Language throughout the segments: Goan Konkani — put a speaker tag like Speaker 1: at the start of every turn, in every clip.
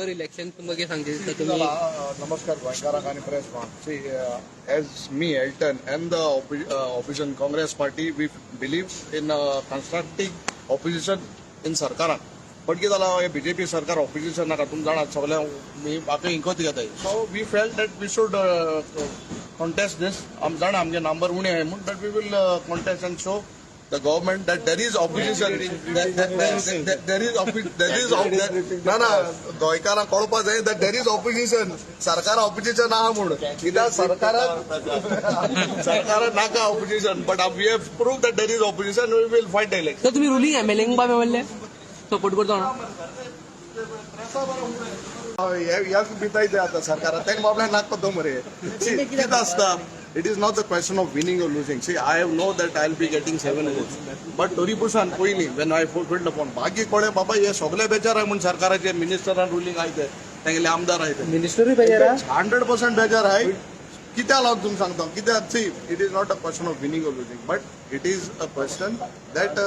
Speaker 1: सर, इलेक्शन तुमकां कितें सांगचे दिसता तुमी?
Speaker 2: नमस्कार गोंयकारांक आनी press. See, as me, Elton, and the opposition Congress party, we believe in constructive opposition in सरकारान. बट कितें जालां, हे बीजेपी सरकार ऑपोजिशन नाका. तुमी जाणात, सगळे आतां इंकत घेताय. So we felt that we should contest this. आमी जाणा आमगे नंबर उणे आहाय म्हूण, that we will contest and show the government that there is opposition. There is ना ना, गोंयकारांक कळपा जाय that there is opposition. सरकार ऑपोजिशन आहा म्हूण. कित्याक सरकाराक नाका opposition, but we have prove that there is opposition. We will fight the election.
Speaker 1: Sir, तुम्ही रुलिंग एमएलए बा मेळले सपोर्ट करतो म्हणून.
Speaker 2: ह्याच भिताय ते आतां सरकाराक तेंका बाबड्यांक नाका तो मरे. See, कितें आसता, it is not the question of winning or losing. See, I have know that I will be getting seven votes, but तरी पसून पयलीं when I filled the form, मागीर कळ्ळें बाबा हे सगळे बेजार आहाय म्हूण. सरकाराचे मिनिस्टरान रुलींग आहाय ते, तेंगेले आमदार आहाय ते.
Speaker 1: मिनिस्टरूय बेजार.
Speaker 2: 100% बेजार आहाय. कित्याक लागून तुमकां सांगता कित्याक. See, it is not a question of winning or losing, but it is a question that,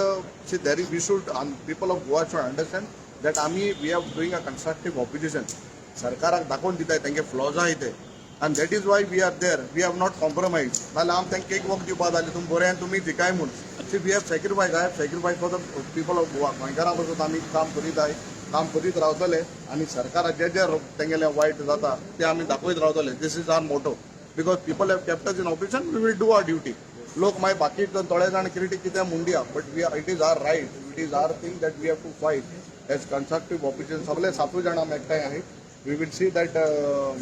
Speaker 2: see, there is we should people of Goa should understand that आमी we are doing a constructive opposition. सरकाराक दाखोवन दिताय तेंगे फ्लॉज आहाय ते, आनी that is why we are there. We have not compromise. नाल्यार आम तांकां एक वक्त दिवपा जालें, तुमी बरें आनी तुमी जिकाय म्हूण. See, we have sacrifice, I have sacrifice for the people of Goa. गोंयकारां पासून आमी काम करीत आहाय, काम करीत रावतले आनी सरकाराक जे जे तेंगेले वायट जाता ते आमी दाखयत रावतले. This is our motto, because people have kept us in opposition. We will do our duty. लोक मागीर बाकी थोडे जाण क्रिटीक कितें म्हणया, but we it is our right, it is our thing that we have to fight as constructive opposition. सगळे सातूय जाण आमी एकठांय आहाय. We will see that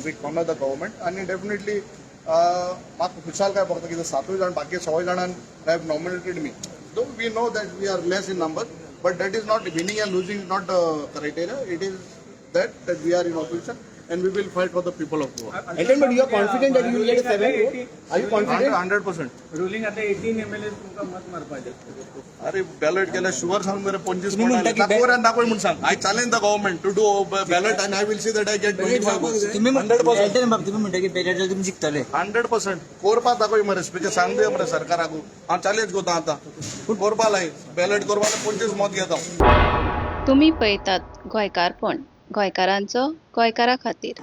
Speaker 2: we corner the government. आनी डेफिनेटली म्हाका खुशाल काय पडटा कितें, सातूय जाण, बाकी सगळे जाणान have nominated me, though we know that we are less in number, but that is not, winning and losing is not the criteria. It is that we are in opposition and we will fight for the people of Goa.
Speaker 3: Elton, but you are confident that you will get a seven vote? Are you confident?
Speaker 2: 100%.
Speaker 4: Ruling आता 18 एमएलए तुमकां मत मारपाचे.
Speaker 2: अरे, बॅलट केल्या शुअर सांग मरे, 25.
Speaker 3: तुम्ही म्हणता की
Speaker 2: दाखोवर दाखव म्हणून सांग. I challenge the government to do ballot and I will see that I get 25.
Speaker 3: तुम्ही
Speaker 2: 100%.
Speaker 3: एल्टन बाब, तुम्ही म्हणता की बॅलट जाल्यार तुम्ही जिखतले.
Speaker 2: 100%. कोरपा दाखय मरे, स्पीकर सांग दिया मरे सरकाराक. हांव चॅलेंज करता आतां, कोरपा लाय बॅलट, कोरपा, 25 मत घेता.
Speaker 5: तुमी पळयतात गोंयकारपण, गोंयकारांचो गोंयकारा खातीर.